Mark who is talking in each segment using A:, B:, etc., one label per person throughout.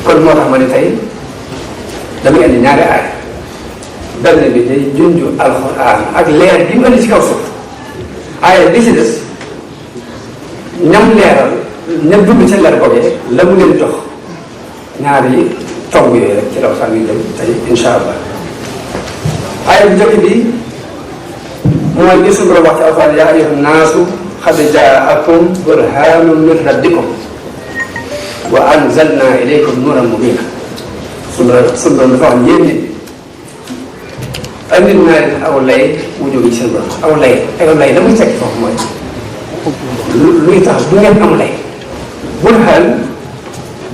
A: kon moo tax ma ne tey damay indi ñaari aay benn bi day junj alxuraan ak leer bi mu indi ci kaw suuf aaya bi ci des ñam leeral ña dugg ca leer boogee la mu leen jox ñaari tomb yooyu rek ci law sax ñu dem tey insha allah aaya bu njëkk bi mooy li suñu borom wax ci alxuraan yaa ayyuhan naasu qad jaakum burhaanun min rabbikum wa anzalna ilaykum nuuran mubiina suñu borom dafa wax yéen nit andil naa leen aw lay wu jóge ci seen borom aw lay la muy tekki foofu mooy luy tax du ngeen am lay burhaan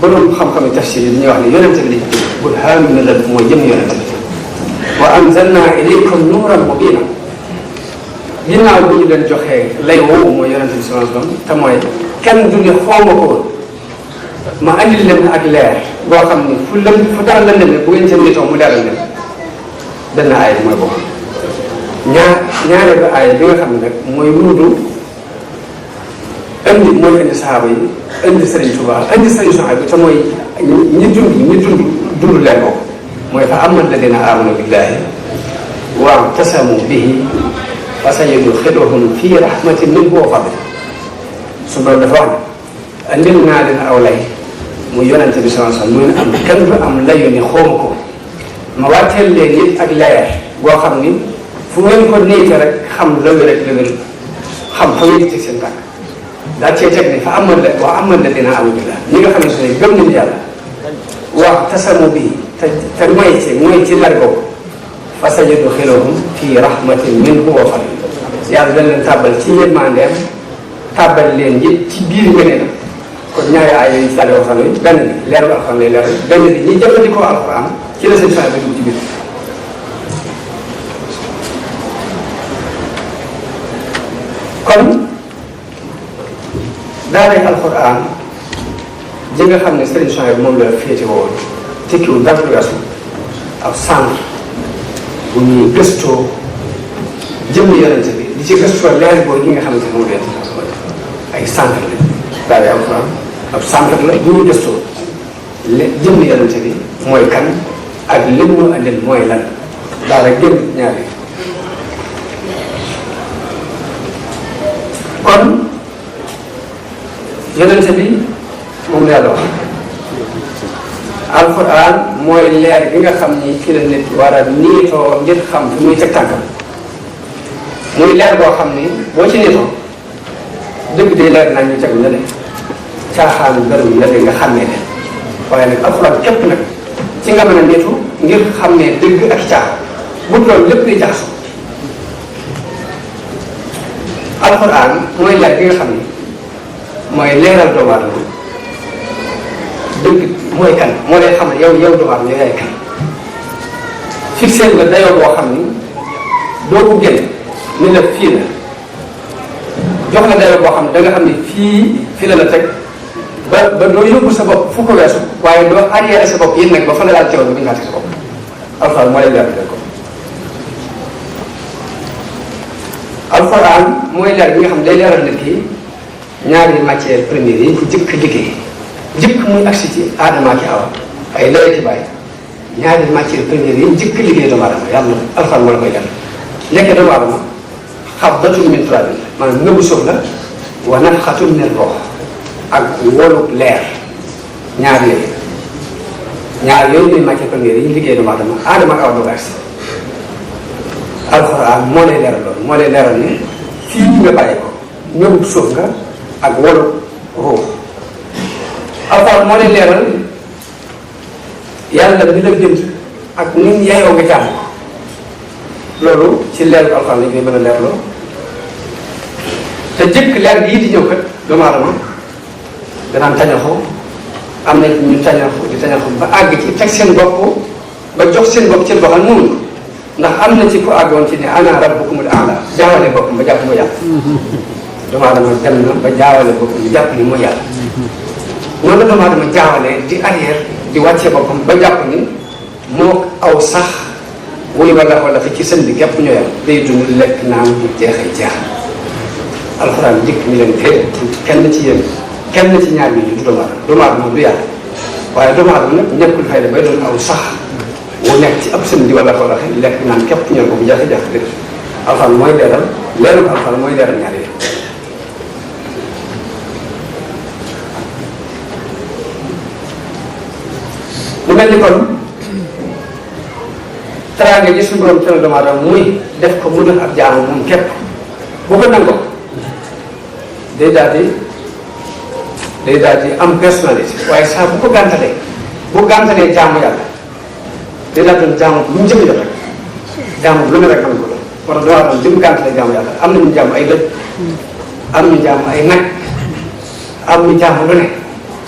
A: borom xam-xam tafsir yi dañuy wax ne yonente bi lañ burhaan min rabbikum mooy jëm yonente bi wa anzalna ilaykum nuuran mubiina ginnaaw bi ñu leen joxee lay woowu mooy yonente bi sallallahu alayhi wasallam te mooy kenn du ne xooma ko woon ma andil leen ak leer boo xam ni fu dara lëndëm ne bu ngeen seen nitoo mu leeral leen benn aay bi mooy boobu ñaareelu aay bi nga xam ne nag mooy wuutu mooy indi sahaaba yi indi Sëriñ Tuubaa indi Sëriñ Suhaybu bi te mooy ñi dund leen ko mooy fa amma alladina amanu billahi wa tasamu bihi fa sayudxiluhum fi rahmatin minhu wa fadl su loolu dafa wax ne andil naa leen aw lay muy yonente bi sallallahu alayhi wasallam mu am kenn du am layu ni xooma ko ma wàcceel leen nit ak leer boo xam ni fu ngeen ko niite rek xam la wér ak la wér xam fa ngeen di teg seen tànk daal cee teg ni fa amal la waa amal la dina am billah ñi nga xamante ne gëm nañu yàlla waa tasamu bi te mooy ci lar boobu fa sayudxiluhum fi rahmatin minhu wa fadl yàlla dañ leen tàbbal ci yërmandeem tàbbal leen ci biir ngëneelam kon ñaari aay yooyu ci àll waxtaan wi benn bi leeru alxuraan lay leeral benn bi ñi jëfandikoo alxuraan ci la seen saa ba dugg ci biir. kon daaray alxuraan ji nga xam ne Sëriñ Suhaybu moom la féete woon tekkiwul dara lu weesu ab centre bu ñuy gëstoo jëmm yonente bi di ci gëstoo leer boobu ñi nga xamante ne moom ay centre la daaray alxuraan ab centre la bu ñuy gëstoo jëmm yonente bi mooy kan ak li mu andil mooy lan daara génn ñaari kon yonente bi moom la yàlla wax alquran mooy leer bi nga xam ni fi la nit war a niitoo ngir xam fi muy teg tànkam muy leer boo xam ni boo ci niitoo dëgg day leer naa ñu teg na le caaxaan gërëm na le nga xàmmee leen waaye nag alquran képp nag ci nga mën a niitu ngir xàmmee dëgg ak caaxaan bu loolu lépp di jaxasoo alquran mooy leer bi nga xam ni mooy leeral doomu aadama dëgg mooy kan moo lay xam ne yow doomu aadama yow yaay kan fixé nga dayoo boo xam ni doo ko génn ni la fii la jox la dayoo boo xam ne da nga xam ni fii la teg ba doo yóbbu sa bopp fu ko weesu waaye doo arrière sa bopp yéen nag ba fa la daal teewoon bi nga teg sa bopp alxuraan moo lay leeral ko alxuraan mooy leer bi nga xam ne day leeral nit ki ñaari matière première yi ko jëkk liggéey jëkk muy agsi ci aadama ki awa ay laweti bàyyi ñaari matière première yi jëkk liggéey doomu aadama yàlla alxuraan moo la koy leeral nekk doomu aadama xabdatun min turaabin maanaam nëbbu suuf la wa nafxatun min ruux ak wolu leer ñaar yooyu ñuy matière première yi liggéey doomu aadama ak awa doomu agsi alxuraan moo lay leeral loolu moo lay leeral ne fii nga bàyyi ko nëbbu suuf nga ak wolu ruux alxuraan moo lay leeral yàlla bi la bind ak ni yaayoo nga jàmm loolu ci leeru alxuraan lañ koy mën a leerloo te jëkk leer bii di ñëw kat doomu aadama danaan tañaxoo am na ñu tañaxu ba àgg ci teg seen bopp ba jox seen bopp cër boo xam ne mënuñ ko ndax am na ci ku àggoon ci ne ana rabbukumul a'la jaawale boppam ba jàpp mooy yàlla doomu aadama dem na ba jaawale boppam jàpp ni mooy yàlla noonu la doomu aadama jaawale di arrière di wàccee boppam ba jàpp ni moo aw sax wuy wala fi ci sën bi képp ñoo yàlla day dund lekk naan du jeexay jeex alxuraan dikk ñu leen fee kenn ci yéen kenn ci ñaar ñi du doomu aadama du yàlla waaye doomu aadama nag ñàkkul fayda bay doon aw sax mu nekk ci ab sën di wala ko waxe lekk naan képp ñor ko bu jafe-jafe dëgg alxuraan mooy leeral leeral alxuraan mooy leeral ñaar yi mu mel ni kon teraanga ji suñu borom teral doomu aadama muy def ko mu def ab jaamu moom képp bu ko nangoo day daal di am personnalité waaye saa bu ko gàntalee jaamu yàlla day daal doon jaamu bu mu jëkk def rek jaamu lu ne rek am ko doon wala doomu aadama jëm gàntalee jaamu yàlla am nañu jaamu ay dëkk am ñu jaamu ay nag am ñu jaamu lu ne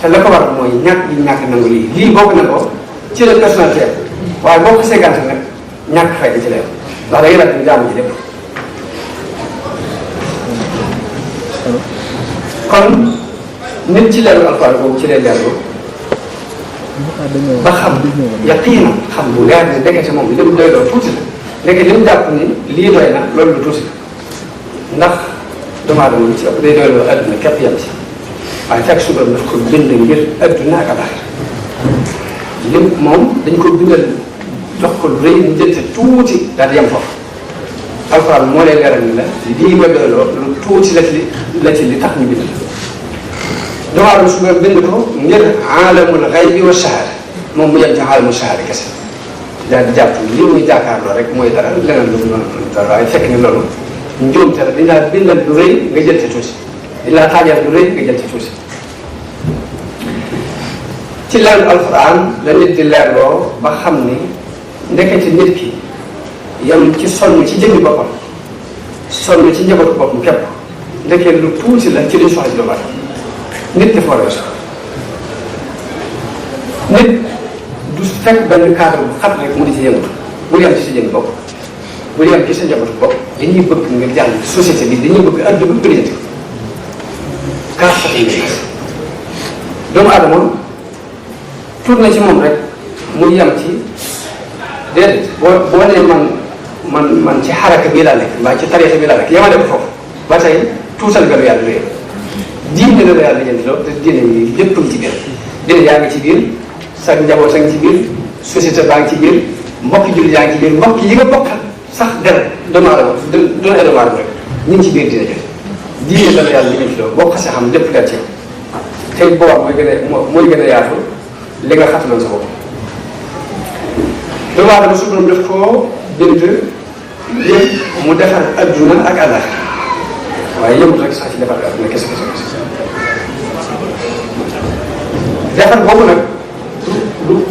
A: te la ko war mooy ñàkk nangu lii bokk na ko ci la personnalité waaye boo ko xasee gàntal nag ñàkk fay ci leen ndax da ngay daal di jaamu ci lépp kon nit ci leeru alxuraan boobu ci lay leerlu ba xam yaqiina xam bu leer ne ndekete moom li mu doy loo tuuti la ndekete li mu jàpp ni lii doy na loolu lu tuuti la ndax doomu aadama lu ci ëpp day doy loo adduna képp yam ci waaye fekk su doon daf ko bind ngir adduna ak alaaxira lim moom dañ ko bindal jox ko lu rëy mu jëlte tuuti daal di yem foofu alxuraan moo lay leeral ni la lii nga doy loo lu tuuti la ci li tax ñu bind doomu aadama su bind ko ngir aalamul xaybi wa shahaada moom mu yem ci aalamul shahaada kese daal di jàpp li muy jàkkaarloo rek mooy dara leneen lu mu dara waaye fekk ni loolu njuumte la dañ laa bindal lu rëy nga jël ci tuuti dañ laa taajal lu rëy nga jël ci tuuti ci leeru alxuraan la nit di leerloo ba xam ni ndekete nit ki yem ci sonn ci jëmmi boppam sonn ci njabootu boppam képp ndekee lu tuuti la ci liñ soxla ci doomu aadama nit dafa war a soxla nit du fekk benn cadre bu xat rek mu di ci yëngatu bul yem ci sa jëmmi bopp bul yem ci sa njabootu bopp dañuy bëgg nga jàll société bi dañuy bëgg adduna bi bëri kaa xat yi doomu aadama tourné ci moom rek mu yem ci déedéet boo nee man ci xaraka bii laa nekk mbaa ci tariixa bii laa nekk yemale ko foofu ba tey tuutal nga lu yàlla réer diine la yàlla jënd loolu te diine yi lépp ngi ci biir diine yaa ngi ci biir sa njaboot a ngi ci biir société baa ngi ci biir mbokki jullit yaa ngi ci biir mbokk yi nga bokkal sax dara doomu aadama doon ay doomu aadama rek ñu ngi ci biir diine jël diine la yàlla jënd loolu boo ko xasee xam lépp leer ci yow tey boobaa mooy gën a yaatu li nga xataloon sa bopp doomu aadama su borom def koo bind yëpp mu defar adduna ak àllaaxira waaye yëmut rek sax ci defar adduna kese defar boobu nag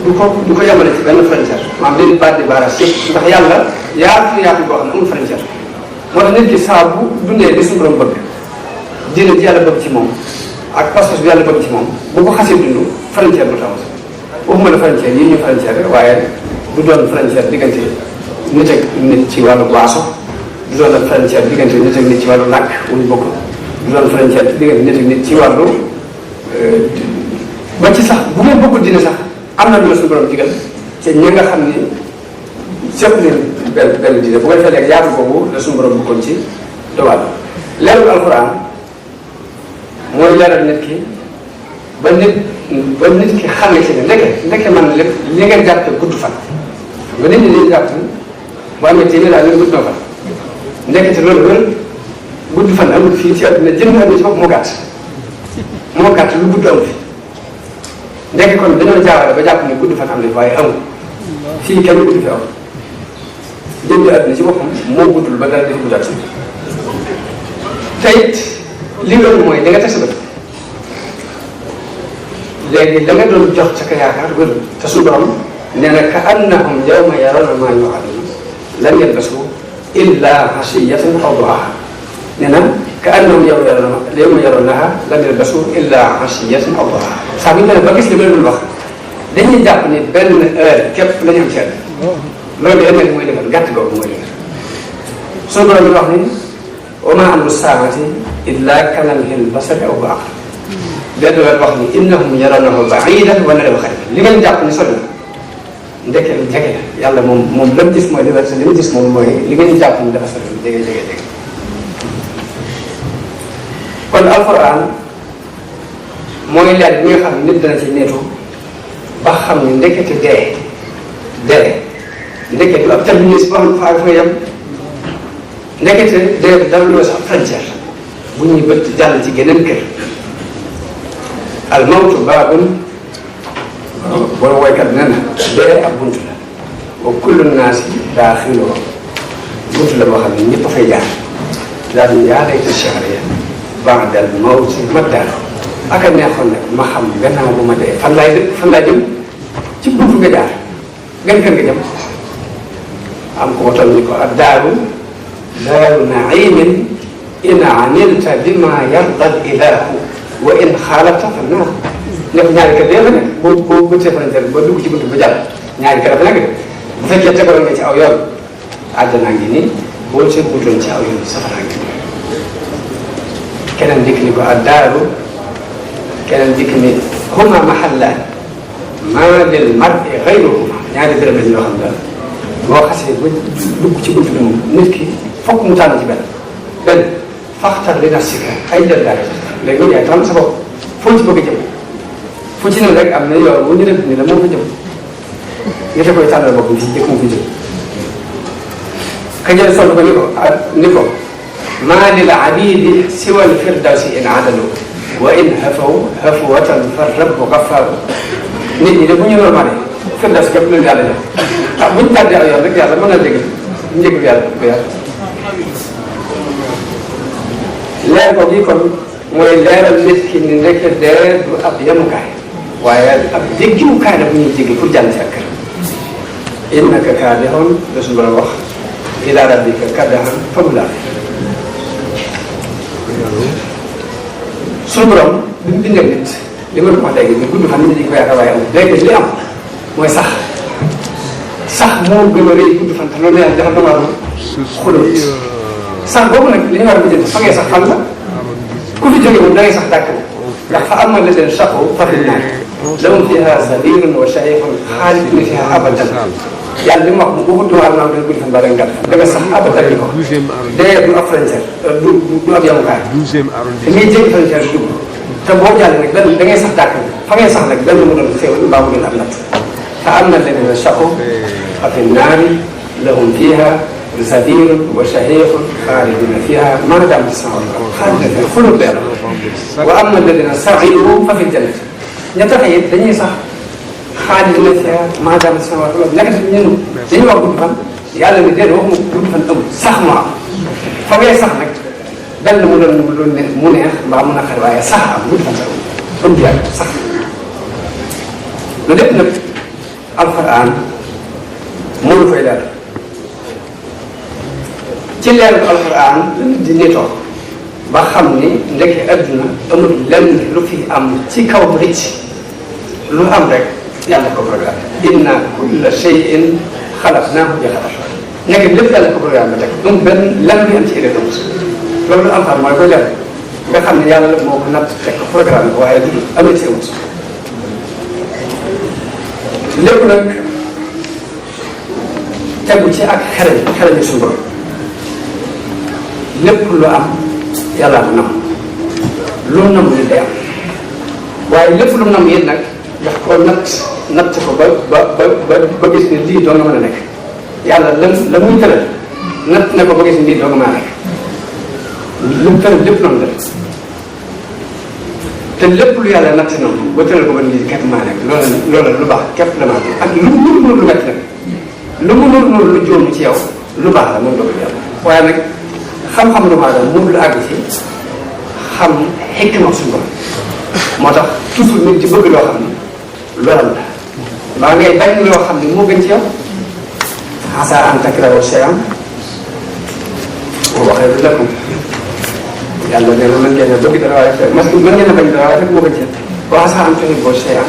A: du ko yemale ci benn frontière maanaam leen baat di baaraas yëpp ndax yàlla yaatu boo xam ne amul frontière moo tax nit ki saa bu dundee li suñu borom bëgg diine ji yàlla bëgg ci moom ak pas-pas bi yàlla bëgg ci moom bu ko xasee dund frontière du taw waxuma la frontière yi ñu frontière waaye du doon frontière diggante nit ak nit ci wàllu waaso du doon frontière diggante nit ak nit ci wàllu làkk wuñu bokk du doon frontière diggante nit ak nit ci wàllu ba ci sax bu ngeen bokkul dina sax am na lu la suñu borom digal te ñi nga xam ni seq leen benn dina bu ko defee léegi yaatu boobu la suñu borom bëggoon ci dowaal leerul alxuraan mooy leeral nit ki ba nit ki xamee ci ne ndeke man lépp li ngeen jàppe gudd fan nga nit ñi li ñu jàpp bu amee téeméer daal gudd na fan ndekete loolu wër gudd fan amul fii ci àdduna jënd àdduna ci bopp moo gàtt lu gudd amul fi ndeke kon dañoo jaawale ba jàpp ne gudd fan am na waaye amul fii kenn gudd fi am jënd àdduna ci boppam moo guddul ba dara dafa guddaat te it li loolu mooy da nga teg sa bët léegi da nga doon jox ca ka yaakaar wër te su borom nee na ka annahum yawma yarawna maa yuu'aduuna lam yalbasu illa ashiyatan aw duhaahaa nee na ka annahum yawma yarawnahaa lam yalbasu illa ashiyatan aw duhaahaa saa bu ñu demee ba gis li ma leen wax dañuy jàpp ni benn heure képp la ñu am ci àll loolu yëpp nag mooy defar gàtt googu mooy defar su borom bi wax ni wa maa amru saa'ati illa kalamhil basari aw huwa aqrab benn weer wax ni innahum yarawnahu ba'iidan wa narahu qariiban li ngeen jàpp ni sori na ndeke jege la yàlla moom la mu gis mooy li mu gis moom mooy li ngeen jàpp ni dafa sori jege kon alquran mooy leer bi nga xam ne nit dana ci neetu ba xam ne ndekete dee ndekete du ab terminus boo xam ne faa fa yem ndekete dee dara loo sax frontière bu ñuy bëtt jàll ci geneen kër al mawtu baabun boo woykat nee na dee ab buntu la wa kullu naasi daaxiloo buntu la boo xam ne ñëpp a fay jaar daal di yaa layta shahriya ba'dal mawti maddaar ak a neexoon nag ma xam gannaaw bu ma dee fan laa jëm ci buntu nga jaar gan kër nga jëm am ko toll ni ko ak daaru naimin in amilta bima yarda al ilahu wa in xaalata fa naar ne ko ñaari kër dee fa nekk boo bëttee frontière ba dugg ci buntu ba jàll ñaari kër fa nekk de bu fekkee tegoon nga ci aw yoon àjjanaa ngi nii boo see butoon ci aw yoon safaraa ngi nii keneen dikk ni ko ak daaru keneen dikk ni huma mahallaan maa lil mar'i ghayruhuma ñaari dërëm lañ yoo xam daal boo xasee ba dugg ci buntu bi moom nit ki fokk mu tànn ci benn faxtar li nafsika ay jël daal léegi nag yaay tànn sa bopp foo ci bëgg a jëm fu ci ne rek am na yoon bu ñu rëdd ni la moo fa jëm nga te koy tànnal bopp bi ci jëkk mu fi jëm ka jël sol ko ni ko maa lil abidi siwal firdawsi in adalu wa in hafaw hafwatan fa rabbu gaffaaru nit ñi de bu ñu normalé firdaws képp leen yàlla jox ah bu ñu tànnee ak yoon rek yàlla mën na jégal njëgal yàlla bu yàlla leer ko gi kon mooy leeral nit ki ni nekk dee du ab yemukaay waaye ab jéggiwukaay la bu ñuy jéggi pour jàll ci ak kër innaka kaadihun la suñu borom wax ila rabbika kadahan fa mulaqi suñu borom bi mu bindee nit li ma wax léegi ni gudd fan nit ñi ko yaakaar waaye amul léegi li am mooy sax moo gën a rëy gudd fan te loolu yàlla dafa doomu aadama xulóot sax boobu nag li ñu war a jënd fa ngay sax fan la ku fi jógee moom da ngay sax dàkk ndax fa amal la leen saxoo fa fi naan lahum fiha zafirun wa shahiqun xaalidina fiha abadan yàlla li mu wax bu ko doomu aadama da gudd fan ba da nga da nga sax abadan li ko dee du ab frontière du ab yamukaay da ngay jéggi frontière dugg te boo jàllee nag benn da ngay sax dàkk fa ngay sax nag benn mu doon xéwal mbaa mu doon am natt fa am na leen saxoo fa fi naari lahum fiha زفير وشهيق خالدين فيها ما دامت السماوات خالدين فيها خلود leer وأما الذين سعدوا ففي الجنة ñetteel dañuy sax خالدين فيها ما دامت السماوات nekk ñun dañuy wax gudd fan yàlla ni déedéet waxuma gudd fan amul sax mu am fa ngay sax nag benn mu doon mu neex mbaa mu naqari waaye sax am gudd fan amul yàlla sax lu lépp nag alquran mënu koy leer ci leeru alquran la nit di nitoo ba xam ni ndeke adduna amul lenn lu fi am ci kaw rëcc lu am rek yàlla ko programme inna kulla shay'in xalaqnaahu bi qadar nekk lépp yàlla ko programme ba teg donc benn lenn bi am ci erreur amut loolu alquran mooy koy leer nga xam ne yàlla moo ko natt teg ko programme ko waaye du amul ci amut lépp nag tegu ci ak xereñ suñu borom lépp lu am yàlla ko nam lu nam li day am waaye lépp lu nam yéen nag daf ko natt ko ba gis ne lii doo nga mën a nekk yàlla la muy tëral natt ne ko ba gis ne lii doo nga mën a nekk lu mu tëral lépp noonu la te lépp lu yàlla natt noonu ba tëral ko ba lii képp maa nekk loola lu baax képp la maa ak lu mu nur lu metti nag lu mu nur lu jóom ci yow lu baax la moom dogal yàlla waaye nag xam-xam lu maa doon mënul àgg ci xam xikma suñu borom moo tax toujours nit ci bëgg loo xam ne loram la mbaa ngay bañ loo xam ne moo gën ci yow asaa an takrahu shay'an wa huwa khayrun lakum yàlla nee na mën ngeen a bëgg dara waaye parce que mën ngeen a bañ dara waaye rek moo gën ci yow wa asaa an tuhibbu shay'an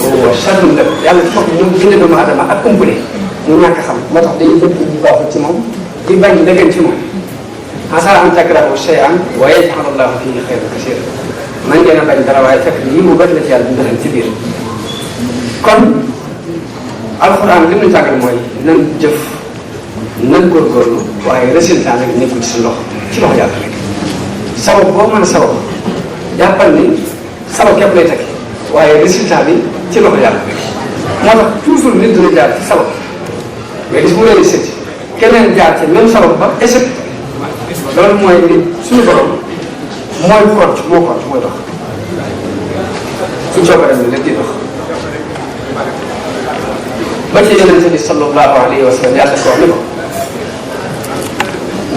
A: wa huwa sharrun lakum yàlla ci foofu ñoom bind doomu aadama ak umpule mu ñàkk xam moo tax dañuy bëgg ñu baaxul ci moom di bañ la gën ci moom asaa an takrahu shay'an wa yaj'al Allahu fihi khayran kasiiran man ngeen a bañ dara waaye fekk lii mu bëri la ci yàlla di dëxal ci biir kon alxuraan li mu jàngal mooy nan jëf nan góorgóorlu waaye résultat nag nekkul ci loxo yàlla nekk sabab boo mën a sabab jàppal ni sabab képp lay teg waaye résultat bi ci loxo yàlla nekk moo tax toujours nit dina jaar ci sabab mais gis mu leen seeti keneen jaar ci même sabab ba échec loolu mooy ni suñu borom mooy mooy dox ci coobaram bi lépp di dox ba ci yonente bi sallallahu alayhi wa sallam yàlla ko wax ni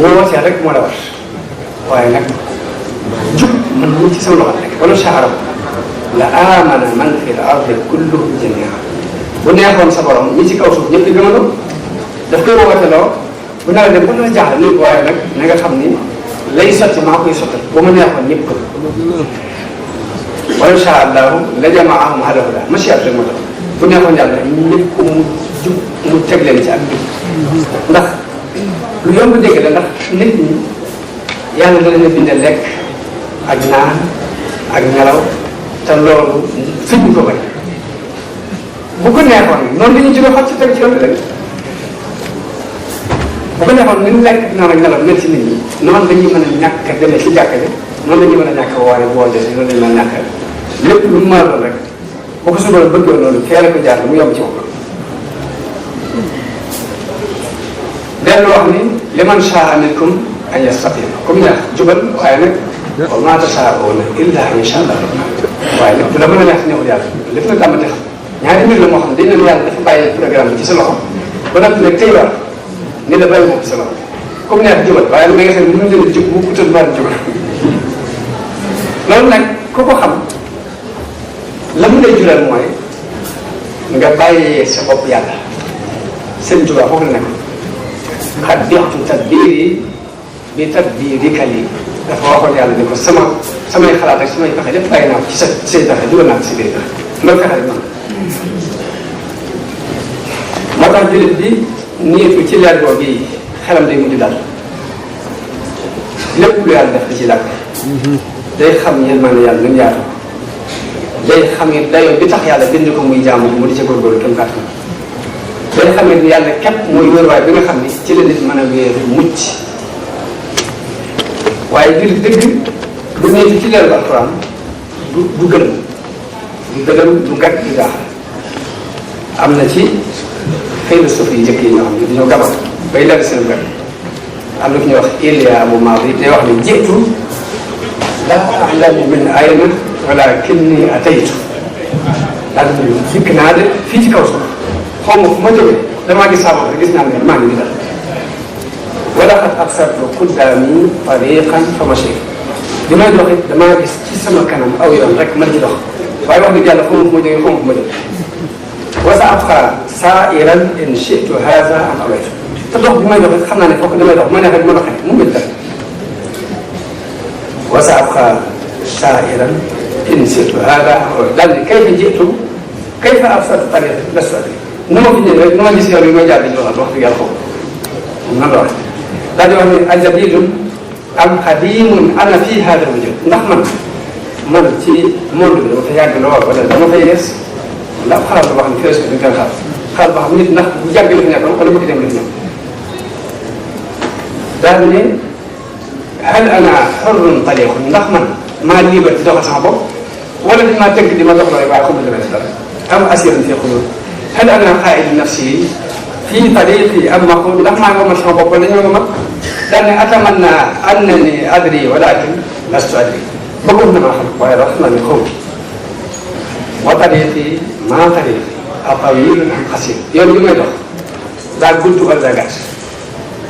A: ko wootee rek moo la war waaye nag jub man mu ci sama loxo rek wala saarab la amana man fi l ardi kulluhum jamia bu neexoon sa borom ñi ci kaw suuf ñëpp di gëmandoo daf koy woote loo bu nawet dem ba dana jaaxle ni ko waaye nag na nga xam ni lay sotti maa koy sottal ba ma neexoon ñëpp ko wala sha allahu la jamaahum ala huda machiat rek moo tax bu neexoon yàlla ñëpp ko mu jub mu teg leen ci ak jub ndax lu yomb dégg la ndax nit ñi yàlla da leen a bindee lekk ak naan ak nelaw te loolu fi ñu ko bëri bu ko neexoon noonu la ñuy jóge xot ci teg ci yoon bi rek bu ko neexoon ni lekk naan ak nelaw mel ci nit ñi noonu la ñuy mën a ñàkk a demee ci jàkka ji noonu la ñuy mën a ñàkk a woore bu wootee noonu la ñu mën a ñàkk lépp lu mu mën a doon rek bu ko suba bëggoon loolu teel a ko jaar mu yomb ci moom dellu wax ni liman shaa minkum an yastaqim comme neex jubal waaye nag wa maa tashaa'uuna illaa an yashaa Allah waaye nag du la mën a neex neexul yàlla lépp nag dama tax ñaari mbir la moo xam dañ ne yàlla dafa bàyyi programme bi ci sa loxo ba nag nag tey war ni la bàyyi ko ci sa loxo comme neex jubal waaye nag ma nga xam ne mënu leen jub bu utal baa jubal loolu nag ku ko xam la mu lay jural mooy nga bàyyee sa bopp yàlla seen jubaa foofu la nekk xat bixtu tadbiri bi tadbirika lii dafa waxoon yàlla ni ko samay xalaat ak samay pexe lépp bàyyi naa ko ci say pexe dugal naa ko si biir pexe loolu fexe rek man moo tax jullit bi niitu ci leer boobu bii xelam day mujj dal lépp lu yàlla def da ci dàkk day xam yërmande yàlla ni mu yaatu day xam it dayoo bi tax yàlla bind ko muy jaamu mu di ca góorgóorlu kenn kàttan day xam ne yàlla képp mooy wéeruwaay bi nga xam ni ci la nit mën a wéeru mucc waaye jullit dëgg bu nekk ci leeru alxuraan du gëlëm du dëgëm du gàtt du daax am na ci philosophe yi njëkk yi ñoo xam ne dañoo gabal bay leer seen gàtt am na ku ñuy wax Ilya Abu Maadi day wax ne jiitu laa a'lamu min ayna walaakinni ataytu daal di dikk naa de fii ci kaw suuf xaw ma fu ma jógee damaa gis saa bopp gis naa ne maa ngi nii daal wala qad absartu quddaami tariqan fa mashaytu bi may dox it damaa gis ci sama kanam aw yoon rek ma ci dox waaye wax dëgg yàlla xaw ma fu ma jógee xaw ma fu ma jógee wa sa abqa saa'iran in shi'tu haadha am abaytu te dox bi may dox it xam naa ne fokk damay dox ma neex rek ma doxee mu ngi dal wa sa abqa saa'iran in shi'tu haadha am abaytu daal di kayfa ji'tu kayfa absartu tariqan lastu adri nu ma fi ñëwee rek nu ma gis yoon yi may jaar di wax dëgg yàlla xaw ma la wax daal di wax ne ajadidun am xadimun ana fii hada wujud ndax man ci monde bi dama fa yàgg lool wala dama fay des ndax xalaat boo xam ne fii dañ koy xalaat boo xam nit ndax bu yàgg la fi nekkoon wala bëgg dem la fi ñëw daal ne hal ana xorrun taliqun ndax man maa libre di doxal sama bopp wala dañ maa tënk di ma dox loolu waaye xamul dama si dara am asiran fi xulul hal ana qaaidu nafsi fii tariqi am maqul ndax maa ngi mat sama bopp wala ñoo nga mat daal ne atamanna annani adri walakin lastu adri bëggoon na maa xam waaye wax naa ne xaw wa tariqi maa tariqi atawilun am xasir yoon bi may dox daa gudd wala daa gàtt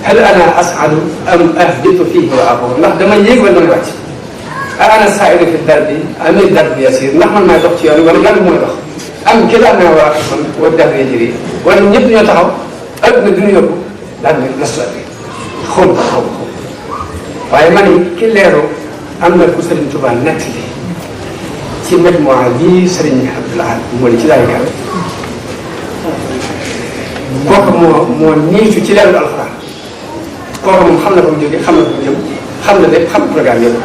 A: hal ana as'adu am ahbitu fihi wa aqul ndax dama yéeg wala damay wàcc ana saa'idu fi darbi am darbi yasir ndax man maay dox ci yoon wala yàlla mooy dox am kilaamaa waaqifun wa dahru yajri wala ñëpp ñoo taxaw adduna du ñu yóbbu daal di lastu adri xaw ma waaye man ki leeru am na ku Serigne Touba nettali ci mémoire bii Serigne Abdoul Ahad moo di ci daay kawe kooku moo niitu ci leeru alxuraan kooku moom xam na ko mu jógee xam na ko mu jëm xam na lépp xam programme yëpp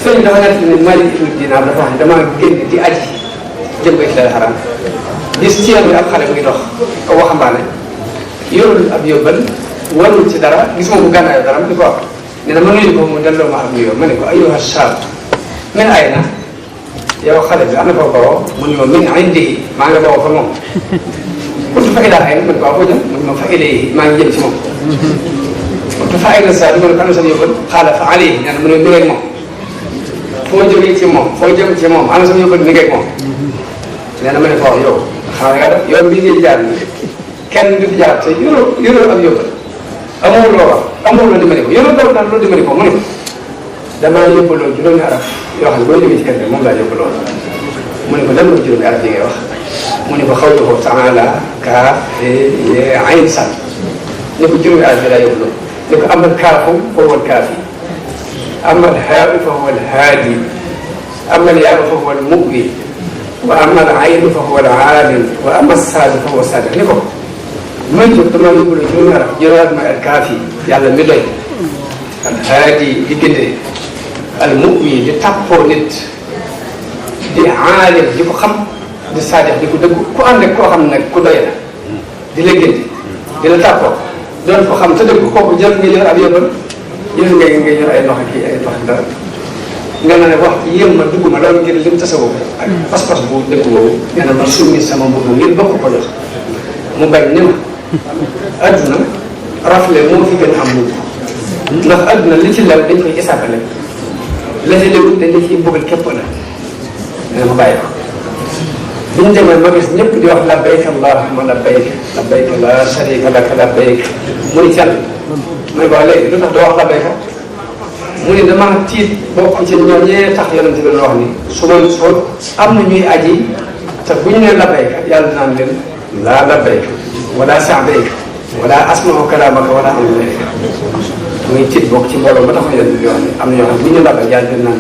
A: Serigne dafa nettali ne Malik ibn Dinar dafa wax ne damaa génn di aji jëm ko ci dara xaraam gis ci yoon bi ab xale mu ngi dox ko waxambaane yorul ab yóbbal warul ci dara gis moom bu gànnaayoo dara di ko wax ne na ma nuyu ko mu delloo ma ab nuyoo ma ne ko ayyuha shaab min ayna yow xale bi ana foo bawoo mu ne ma min indihi maa nga bawoo fa moom kuntu fa ilaa ay man waaw foo jëm mu ne ma fa ilayhi maa ngi jëm ci moom kuntu fa ayna saa di ma ne ko ana sa yóbbal xaala fa alayhi nee na mu ne mi ngeeg moom foo jógee ci moom foo jëm ci moom ana sa yóbbal mi ngeeg moom nee na ma ne ko yow xanaa nga def yoon bii ngay jaar ni kenn du fi jaar te yoroo ak yóbbal amul loo wax amul loo dimbali ko yoroo dara daal loo dimbali ko mu ne damaa yóbbaloo juróomi araf yoo xam ne boo jógee ci kër gi moom laa yóbbaloo mu ne ko lan mooy juróomi araf yi ngay wax mu ne ko xawluhu taala kaaf ayn san ne ko juróomi araf yi laa yóbbaloo ne ko amal kaafu fa huwa alkaafi amal haau fa huwa alhaadi amal yaau fa huwa almuwi wa amal aynu fa huwa alaalim wa amal saadu fa huwa saadiq ni ko may jóg damaa yóbbaloo juróomi araf juróomi ma alkaafi yàlla mi doy alhaadi di gindee al mu'min di tàppoo nit di aalim di ko xam di saadix di ko dëgg ku ànd ak koo xam ne ku doy la di la gindi di la tàppoo doon ko xam te dëgg kooku jël nga yor ab yóbbal jël nga yor ay loxo kii ay loxo dara nga ne wax yéem ma dugg ma loolu ngir lim tasawoo ak pas-pas bu dëgg boobu nee na ma summi sama mbubb ngir bokk ko jox mu bañ ni ma adduna rafle moo fi gën am mbubb ndax adduna li ci lew dañ koy isaabale la ci léegi dañ la ciy bëggal képp la nee ma bàyyi ko bi ñu demee ma gis ñëpp di wax labbayka allahumma labbayka labbayka la sharika laka labbayka mu ni can ma ne ko léegi lu tax doo wax labbayka mu ni dama tiit bokk ci ñooñee tax yonent bi wax ni su ma soo am na ñuy aji te bu ñu nee labbayka yàlla dinaan leen laa labbayka wala sa'dayka wala asma'u kalaamaka wala amlayka muy tiit bokk ci mbooloo ba tax yonent bi wax ni am na ñoo xam bu ñu labay yàlla dinaan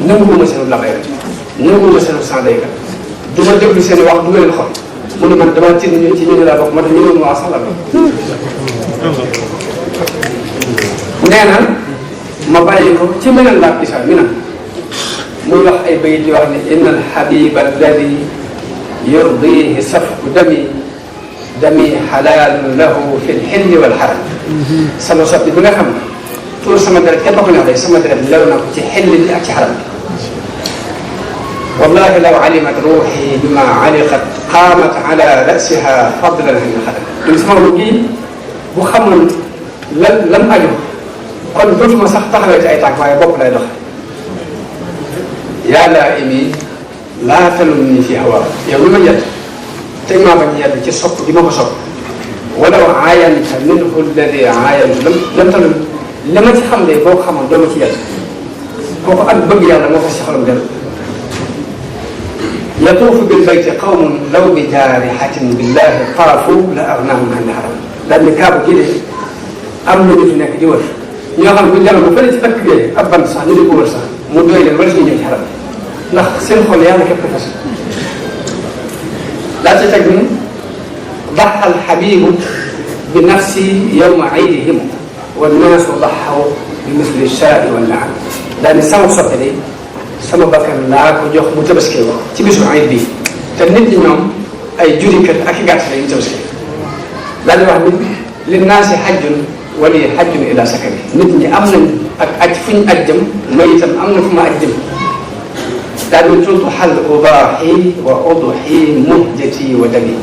A: nanguwuma seenu labbayka nanguwuma seenu sa'dayka du ma déglu seen i wax du ma leen xool mu ne man damaa tiit ñu ci ñu laa bokk moo tax ñu ne ma wax sax la nee na ma bàyyi ko ci meneen laab isa mi na muy wax ay bayit yoo xam ne inna al habiba alladi yurdihi safku dami xalaalun lahu fi lxilli wal xaram sama soppi bi nga xam ne tuur sama deret képp ko neex day sama deret lew na ko ci xilli bi ak ci xaram bi wallahi law alimat ruuxi bima aliqat qaamat ala rasiha fadlan an xadam dum sama ru gii bu xamoon lan aju kon dootuma sax taxawee ci ay tànk waaye bopp lay doxe yaa laa imi laa talumni fi hawa yow mi ma jett te maa bañ yedd ci sopp gi ma ko sopp walaw aayanta minhu alladi aayantu lam talum li ma ci xam de boo ko xamoon doo ma ci yedd kooku ak bëgg yàlla moo ko si xolam del yatuufu bil bayti qawmun law bi jaarihatin billahi taafu la agnaahum an haram daal ni kaaba gi de am na ñu fi nekk di wër ñoo xam ne bu ñu demoon ba fële ci dëkk bi ab bant sax ñu di ko wër sax mu doy leen wala ñu ñëw ci xaram ndax seen xol yàlla képp ko fas daa ci teg ni daxa alxabibu bi nafsi yowma aydihim wa naasu daxaw bi misli shaai wa naam daal ni sama soppe de sama bakkan laa ko jox mu tabaskee ko ci bisu ayit bi te nit ñi ñoom ay jurikat ak i gàtt la ñu tabaskee daal di wax ni li naasi xajjun wali xajjun ila sakari nit ñi am nañ ak aj fu ñu aj jëm may itam am na fu ma aj jëm daal di tudd xal udaaxi wa uduxi muhjati wa dami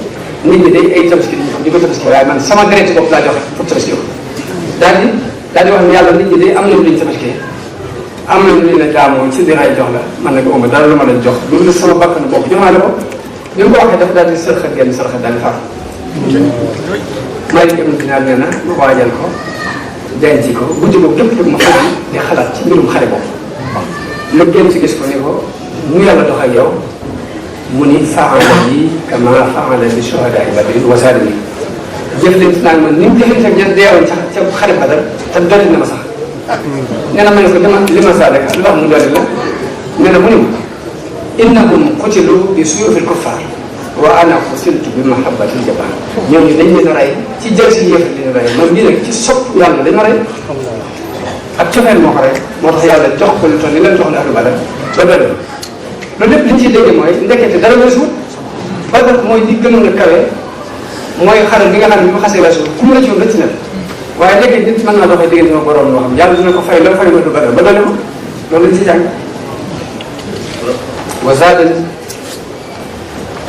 A: nit ñi day ay tabaski di ko tabaski waaye man sama deret bopp laa joxe pour tabaski ko daal di wax ni yàlla nit ñi day am na lu ñu tabaski am na lu ñu la jaamoo ci diraay jox la man nag uma dara lu ma la jox loolu sama bakkan bopp joxaale ko bi mu ko waxee dafa daal di sërxat genn sërxat daal di faatu Maalik ibn Dinaar nee na ma waajal ko denc ko guddi boobu gépp ma fanaan di xalaat ci mbirum xare boobu ma génn ci gis ko ni ko mu yàlla dox ak yow mu ni faala bi kama faala bi shuhadaa Badrin wa saalimi jëflante naan man ni mu jëflante ak ñan deewoon ca xare Badar te dolli na ma sax nee na ma ne ko dama li ma saa rek lu wax mu dolli la nee na mu ni ma innahum qutilu bi suyufil kuffar wa ana qutiltu bi mahabbatil jabbar ñooñu dañ leen a rey ci jël si yëf dañu rey man bii nag ci sopp yàlla dañu rey ak cofeel moo ko rey moo tax yàlla jox ko lu toll ni leen jox ne ahlu Badar ba doy loolu lépp li ñu ciy déggee mooy ndekete dara weesuut Badar mooy li gënoon a kawe mooy xare bi nga xam ne bi mu xasee weesu ku mu la ci woon rëcc na waaye léegi nit mën naa doxee diggante ma borom loo xam yàlla dina ko fay la fay ma du Badar ba doy ko loolu lañ ci jàng wa zaadani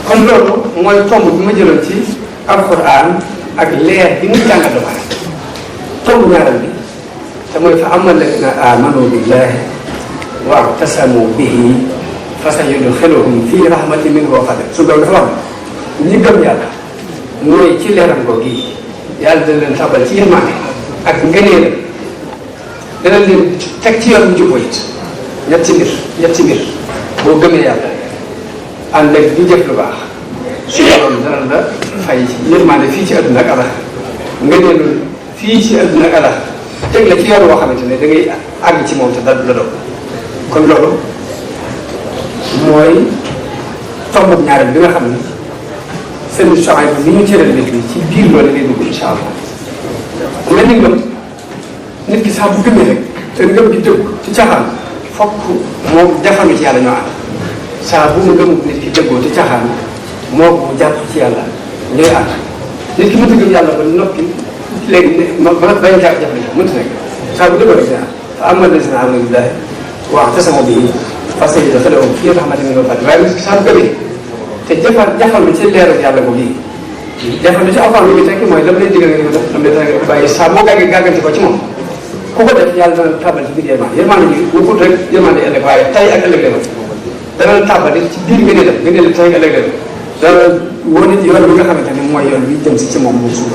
A: kon loolu mooy tomb bi ma jëloon ci alquran ak leer bi mu jàngal dafa tomb ñaareel bi te mooy fa amma alladina amanu billahi wa i'tasamu bihi fa sayudxiluhum fi rahmatin minhu wa fadl su dafa wax ñi gëm yàlla mooy ci leeram ko gii yàlla dana leen tabal ci yërmande ak ngëneelam dana leen teg ci yoon bu jubbo it ñetti mbir boo gëmee yàlla ànd ak di jëf lu baax su borom dana la fay yërmande fii ci àdduna ak alaxira ngëneelul fii ci àdduna ak alaxira teg la ci yoon woo xamante ne da ngay àgg ci moom te dal la doon kon loolu mooy tomb ñaareel bi nga xam ne seen soxay bi ni ñu cëral nit ñi ci biir loolu lay dugg incha allah mel ni ngëm nit ki saa bu gëmee rek te ngëm gi dëgg ci caaxaan fokk moom jafandu ci yàlla ñoo ànd saa bu mu ngëm nit ki dëggoo ci caaxaan moo ko jàpp ci yàlla ñooy ànd nit ki mënta gëm yàlla ba noppi léegi ne ma bañ a jàpp jafe-jafe mënta nekk saa bu dëggoo rek dina fa amal na si na amna billahi wa'tasamu bihi fa sayudxiluhum fii rahmatin minhu wa fadl waaye nit ki saa bu gëmee te jafandu ci leeru yàlla ko bii jafandu ci alxuraan bi tekki mooy dama lay digal nga def dama lay tere nga bàyyi saa boo gàggante ko ci moom ku ko def yàlla dana tàbbal ci biir yërmande ji wukul rek yërmande ëllëg waaye tey ak ëllëg la dana la tàbbal ci biir nga def nga ne tey ak ëllëg la dana wane yoon bi nga xamante ne mooy yoon bi jëm si ci moom moom suuf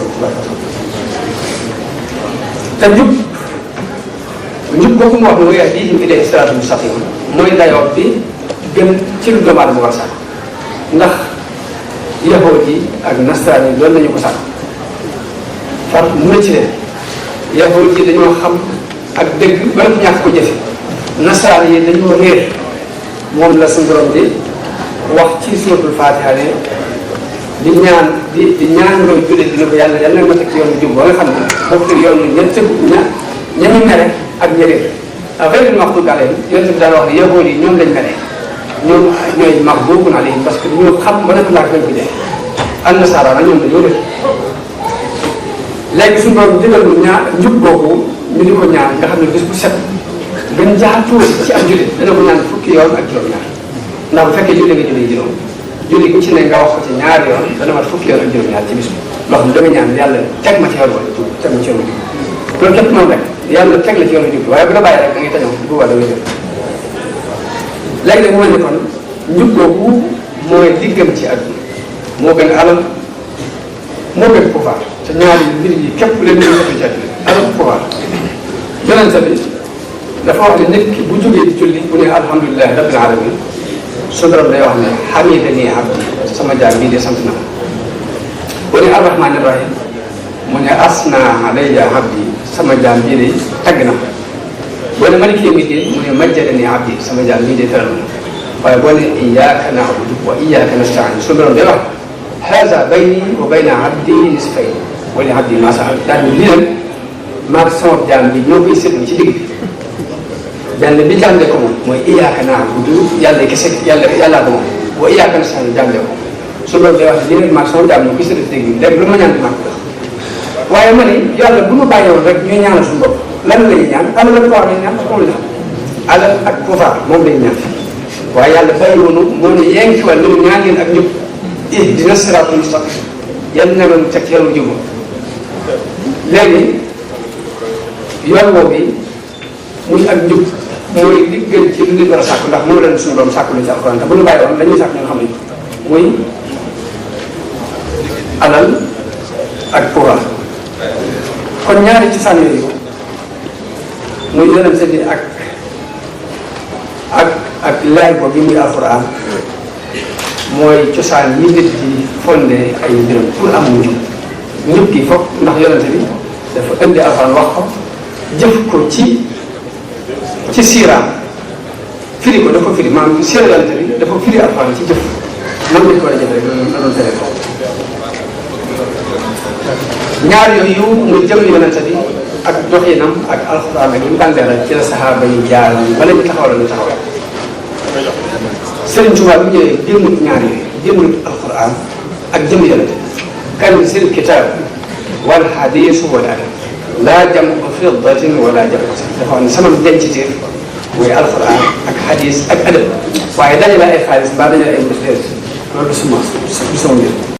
A: te njub kooku mu wax mooy yahdihim ilayhi siraatal mustaqiim mooy dayoo bi gën ci lu doomu aadama war sax ndax yahuud yi ak nasaraan yi loolu la ñu ko sàkk far mu ne ci leen yahuud yi dañoo xam ak dëgg ba ñàkk ko jëfe nasaraan yi dañoo réer moom la suñu borom di wax ci suuratul Faatiha ne di ñaan looy jullit dina ko yàlla ma teg ci yoonu jub ba nga xam ne bokk yoonu ñañu mere ak ñeneen ghayril maghduubi alayhim yonent bi daan wax ne yahuud yi ñoom lañ mere ñoom ñooy maghduubun alayhim parce que dañoo xam ba nekk laaj lañ ko def an nasaara nag ñoom dañoo def léegi suñu borom digal ñu njub boobu ñu di ko ñaan nga xam ne bés bu set gën jaa tuuti ci am jullit dana ko ñaan fukki yoon ak juróom-ñaar ndax bu fekkee julli nga julli juróom julli ku ci ne nga wax ko ci ñaari yoon dana mat fukki yoon ak juróom-ñaar ci bis bi loo xam ne da nga ñaan yàlla teg ma ci yoon wala teg ma ci yoon bi loolu képp moom rek yàlla teg la ci yoon jub waaye bu la bàyyi rek da ngay tañaw bu boobaa da ngay def léegi nag mu mel ni kon njub boobu mooy diggam ci àdduna moo gën alal moo gën pouvoir te ñaari mbir yi képp leen ñu ci àdduna alal pouvoir yonente bi dafa wax ne nit ki bu jógee di julli bu ne alhamdulilahi rabbil alamin su borom day wax ne hamidani abdi sama jaam bii de sant na bu ne arrahmani rahim mu ne asna alayya abdi sama jaam bii de tagg na boo ne maliki yawmi din mu ne majjadani abdi sama jaam bii de teral na waaye boo ne iyyaka na'budu wa iyyaka nasta'in su borom day wax haza bayni wa bayna abdi nisfayn wa li abdi ma sa'al daal ni lii nag maag sama jaam bi ñoo koy seetlu ci digg bi jàll bi jàllee ko moom mooy iyyaka na'budu yàlla kese yàllaa ko moom wa iyyaka nasta'in jàllee ko su loolu day wax ne lii nag maag sama jaam ñoo koy seetlu ci digg bi léegi lu ma ñaan di maag ko waaye ma ne yàlla bu ma bàyyi woon rek ñuy ñaanal suñu bopp lan la ñuy ñaan alal ak pouvoir lañuy ñaan moom la xam alal ak pouvoir moom lañuy ñaan waaye yàlla bàyyi woonu moo ne yaa ngi ci wàll lu ñaan leen ak ñëpp ihdina siraatal mustaqiim yàlla na leen teg ci yoonu jub léegi yoon woowu bi muy ak njub mooy li gën ci lu nit war a sàkk ndax moom leen suñu doom sàkk lu ci alxuraan te bu ñu bàyyi woon dañuy sàkk ñoo xam ne muy alal ak pouvoir kon ñaari ci sànni yooyu muy yonente bi ak laay ko bi muy alxuraan mooy cosaan yi nit di fondé ay mbiram pour am mu njub gi foog ndax yonente bi dafa indi alxuraan wax ko jëf ko ci siiraam firi ko dafa firi maanaam siira yonente bi dafa firi alxuraan ci jëf nan lañ ko war a jëf rek la doon tere ko ñaar yooyu muy jëm yonente bi ak doxinam ak alxuraan ak yi mu daan leeral ci la saxaaba yi jaar bala ñu taxaw la ñu taxaw Sëriñ Tuubaa bi ñëwee jëmmut ñaar yooyu jëmmut alxuraan ak jëm yonente kanzil kitaab wal hadiis wal adab laa jamu fiddatin wala jamu dafa ne sama denc téef mooy alxuraan ak xadis ak adab waaye dajale ay xaalis mbaa dajale ay mbir loolu du sama mbir